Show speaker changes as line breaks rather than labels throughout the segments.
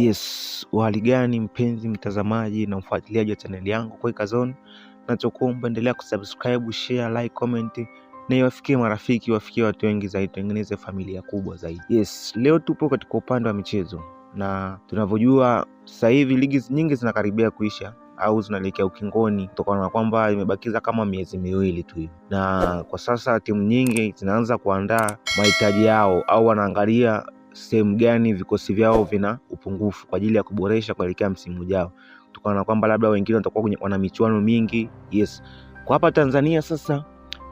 Yes, uhali gani mpenzi mtazamaji na mfuatiliaji wa chaneli yangu Koika Zone, nachokuomba endelea kusubscribe, share, like, comment na iwafikie marafiki, wafikie watu wengi zaidi, tutengeneze familia kubwa zaidi. Yes, leo tupo katika upande wa michezo na tunavyojua sasa hivi ligi nyingi zinakaribia kuisha au zinaelekea ukingoni kutokana na kwamba imebakiza kama miezi miwili tu hivi, na kwa sasa timu nyingi zinaanza kuandaa mahitaji yao au wanaangalia sehemu gani vikosi vyao vina upungufu kwa ajili ya kuboresha kuelekea msimu ujao, kutokana na kwamba labda wengine watakuwa wana michuano mingi. Yes, kwa hapa Tanzania sasa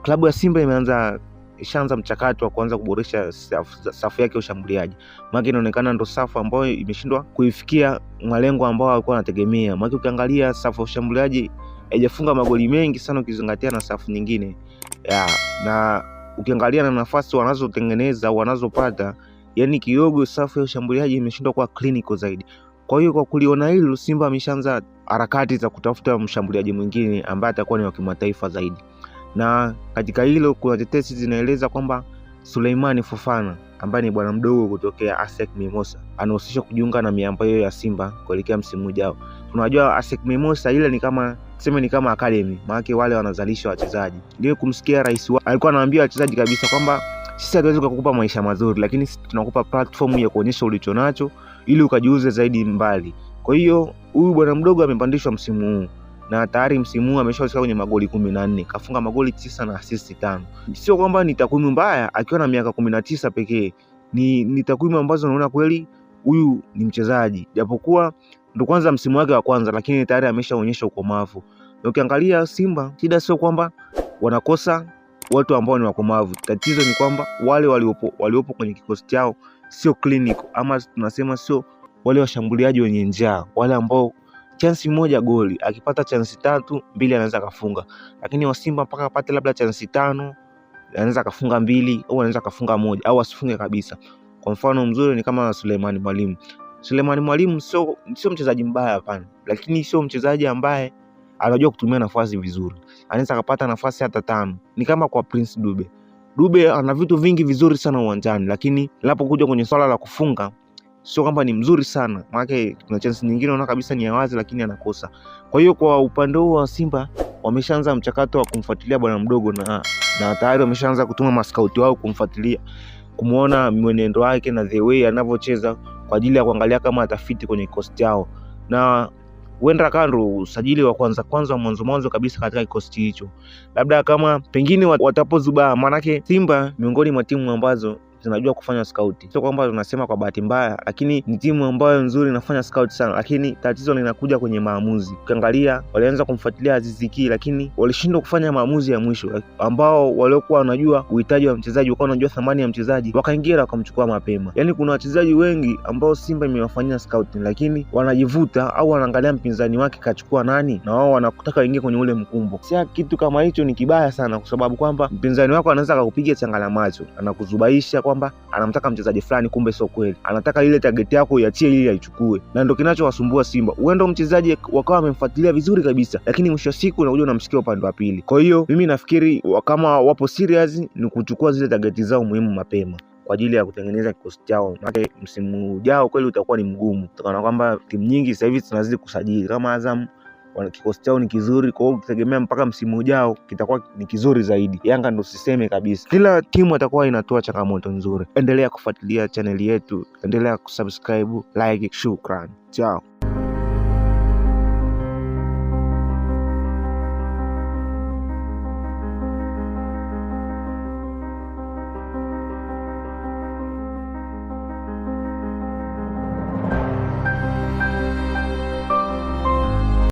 klabu ya Simba imeanza ishaanza mchakato wa kuanza kuboresha safu yake ya ushambuliaji, maana inaonekana ndo safu ambayo imeshindwa kuifikia malengo ambayo walikuwa wanategemea. Maana ukiangalia safu ya ushambuliaji haijafunga magoli mengi sana ukizingatia na safu nyingine ya, na ukiangalia na nafasi wanazotengeneza wanazopata, yani kidogo safu ya ushambuliaji imeshindwa kuwa clinical zaidi. Kwa hiyo kwa kuliona hilo, Simba ameshaanza harakati za kutafuta mshambuliaji mwingine ambaye atakuwa ni wa kimataifa zaidi, na katika hilo kuna tetesi zinaeleza kwamba Suleimani Fofana ambaye ni bwana mdogo kutokea ASEC Mimosa anahusishwa kujiunga na miamba hiyo ya Simba kuelekea msimu ujao. Tunajua ASEC Mimosa ile ni kama tuseme ni kama academy, maana wale wanazalisha wachezaji. Ndio kumsikia rais wa alikuwa anawaambia wachezaji kabisa kwamba sisi hatuwezi kukupa maisha mazuri, lakini sisi tunakupa platform ya kuonyesha ulicho nacho ili ukajiuze zaidi mbali. Kwa hiyo huyu bwana mdogo amepandishwa msimu huu na tayari msimu huu ameshahusika kwenye magoli 14, kafunga magoli 9 na assist 5. Sio kwamba ni takwimu mbaya akiwa na miaka 19 pekee, ni takwimu ambazo unaona kweli huyu ni mchezaji, japokuwa ndo kwanza msimu wake wa kwanza, lakini tayari ameshaonyesha ukomavu. Na ukiangalia Simba, shida sio kwamba wanakosa watu ambao ni wakomavu, tatizo ni kwamba wale waliopo kwenye kikosi chao sio clinical, ama tunasema sio wale washambuliaji wenye njaa, wale ambao chansi moja goli, akipata chansi tatu mbili anaweza akafunga. Lakini wa Simba mpaka apate labda chansi 5 anaweza akafunga 2 au anaweza akafunga 1 au asifunge kabisa. Kwa mfano mzuri ni kama Suleimani Mwalimu. Suleimani Mwalimu sio mchezaji mbaya, hapana, lakini sio mchezaji ambaye anajua kutumia nafasi vizuri. Anaweza akapata nafasi hata 5. Ni kama kwa Prince Dube. Dube ana vitu vingi vizuri sana uwanjani, lakini linapokuja kwenye swala la kufunga sio kwamba ni mzuri sana, maana kuna chance nyingine unaona kabisa ni ya wazi, lakini anakosa. Kwa hiyo kwa upande huo wa Simba wameshaanza mchakato wa kumfuatilia bwana mdogo, na tayari wameshaanza kutuma maskauti wao kumfuatilia, kumuona mwenendo wake na the way anavyocheza kwa ajili ya kuangalia kama atafiti kwenye kikosi chao, na huenda kando usajili wa kwanza kwanza mwanzo mwanzo kabisa katika kikosi hicho, labda kama pengine watapozubaa. Maanake Simba miongoni mwa timu ambazo zinajua kufanya scout, sio kwamba tunasema kwa bahati mbaya, lakini ni timu ambayo nzuri inafanya scout sana, lakini tatizo linakuja kwenye maamuzi. Ukiangalia walianza kumfuatilia Aziz Ki, lakini walishindwa kufanya maamuzi ya mwisho, ambao waliokuwa wanajua uhitaji wa mchezaji, wakawa wanajua thamani ya mchezaji, wakaingia wakamchukua mapema. Yani kuna wachezaji wengi ambao Simba imewafanyia scouting, lakini wanajivuta au wanaangalia mpinzani wake kachukua nani, na wao wanataka waingie kwenye ule mkumbo. Sia kitu kama hicho ni kibaya sana, kwa sababu kwamba mpinzani wako anaweza akakupiga changa la macho, anakuzubaisha kwamba anamtaka mchezaji fulani, kumbe sio kweli. Anataka ile target yako iachie ili aichukue, na ndio kinachowasumbua Simba. Huenda mchezaji wakawa wamemfuatilia vizuri kabisa, lakini mwisho wa siku unakuja unamsikia upande wa pili. Kwa hiyo mimi nafikiri kama wapo serious ni kuchukua zile target zao muhimu mapema kwa ajili ya kutengeneza kikosi chao. Maana msimu ujao kweli utakuwa ni mgumu, kutokana na kwamba timu nyingi sasa hivi zinazidi kusajili. Kama Azam kikosi chao ni kizuri, kwa hiyo ukitegemea mpaka msimu ujao kitakuwa ni kizuri zaidi. Yanga ndo siseme kabisa, kila timu atakuwa inatoa changamoto nzuri. Endelea kufuatilia chaneli yetu, endelea kusubscribe, like. Shukran, chao.